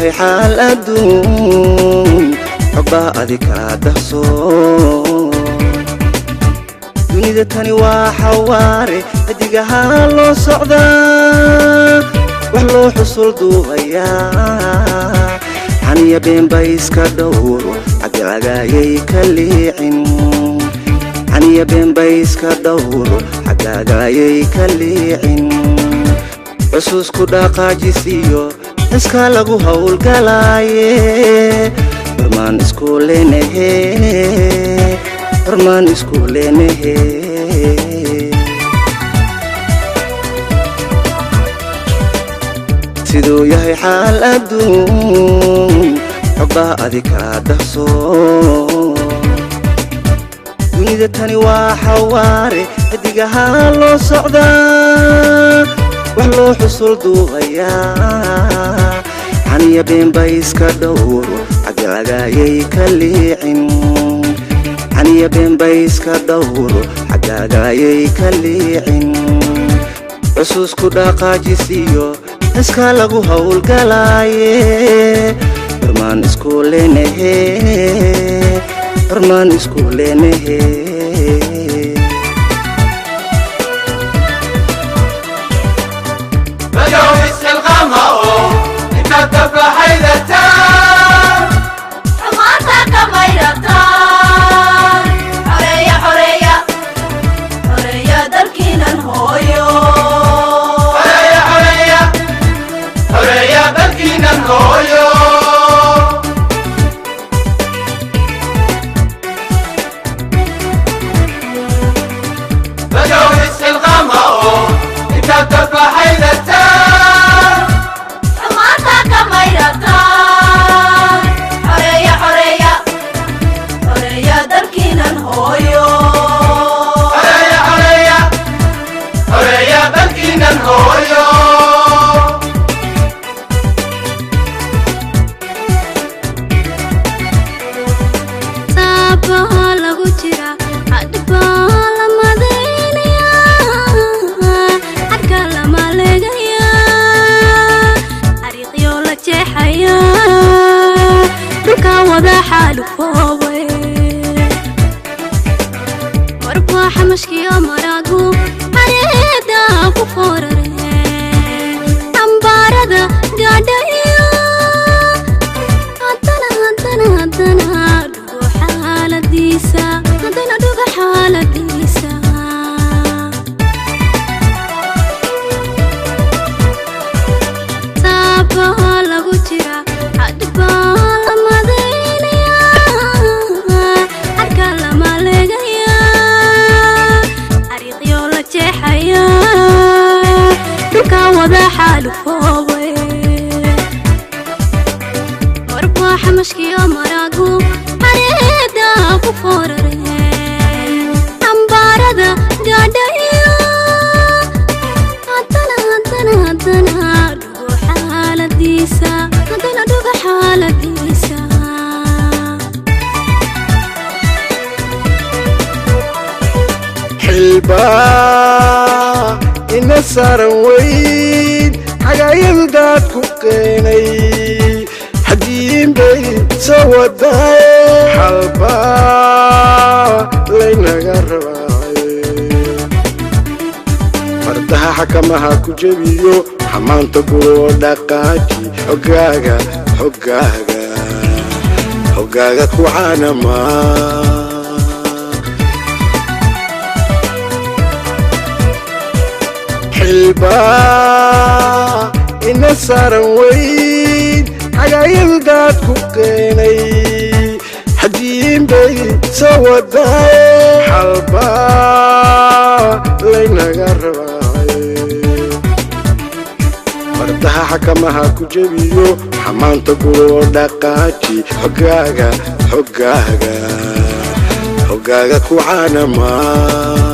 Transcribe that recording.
Yahay xaal adduun, xogbaa adi kaa dahsoon. Dunida tani waa xawaare, xidigahaa loo socdaa, wax loo xusul duubayaa. Xaniya beenba iska dhowro, xaggagaayay ka liicin. Xaniya beenba iska dhowro, xaggagaayay ka liicin. Xusuusku dhaqaajisiyo xiska lagu howlgalaaye, xurmaan isku leenahe, xurmaan isku leenahe. Siduu yahay xaal adduun, xogbaa adi kaa dahsoon. Dunida tani waa xawaare, xidigahaa loo socdaa, wax loo xusul duubayaa. Xaniya beenba iska dhowro, xaggagaayay ka liicin. Xaniya beenba iska dhowro, xaggagaayay ka liicin. Xusuusku dhaqaajisiyo xiska lagu howlgalaaye, xurmaan isku leenahe, xurmaan isku leenahe. Xumaanta ka maydhataan, xoreeya, xoreeya, xoreeya dalkiinan hooyo. Xumaanta ka maydhataan, xoreeya, xoreeya, xoreeya dalkiinan hooyo. Saabaa lagu jira, hadhbaa la madaynayaa, xadhka lama leegayaa, xariiqyo la jeexayaa, dhulka wada xaalufoobay. Warbaa xamashkiyo maraagu xareeda ku foorare, ambaarada gaadhayo. Haddana, haddana, haddana dhugo xaaladiisa, haddana dhugo xaaladiisa. Saabaa lagu jira, hadhbaa la madaynayaa, xadhka lama leegayaa, xariiqyo la jeexayaa, dhulka wada xaalufoobay. Warbaa xamashkiyo maraagu xareeda ku foorare, ambaarada gaadhayo. Haddana, haddana, haddana dhugo xaaladiisa, haddana dhugo xaaladiisa. Xilbaa ina saaran weyn, xagaayadu daad ku keenay, xajiin bay soo wadaye, xalbaa laynaga rabaaye. Fardaha xakamaha ku jebiyo, xamaanta guroo dhaqaaji, xogaaga, xogaaga, xogaaga ku caanamaa. Xilbaa ina saaran weyn, xagaayadu daad ku keenay, xajiin bay soo wadaye, xalbaa laynaga rabaaye. Fardaha xakamaha ku jebiyo, xamaanta guroo dhaqaaji, xogaaga, xogaaga, xogaaga ku caanamaa.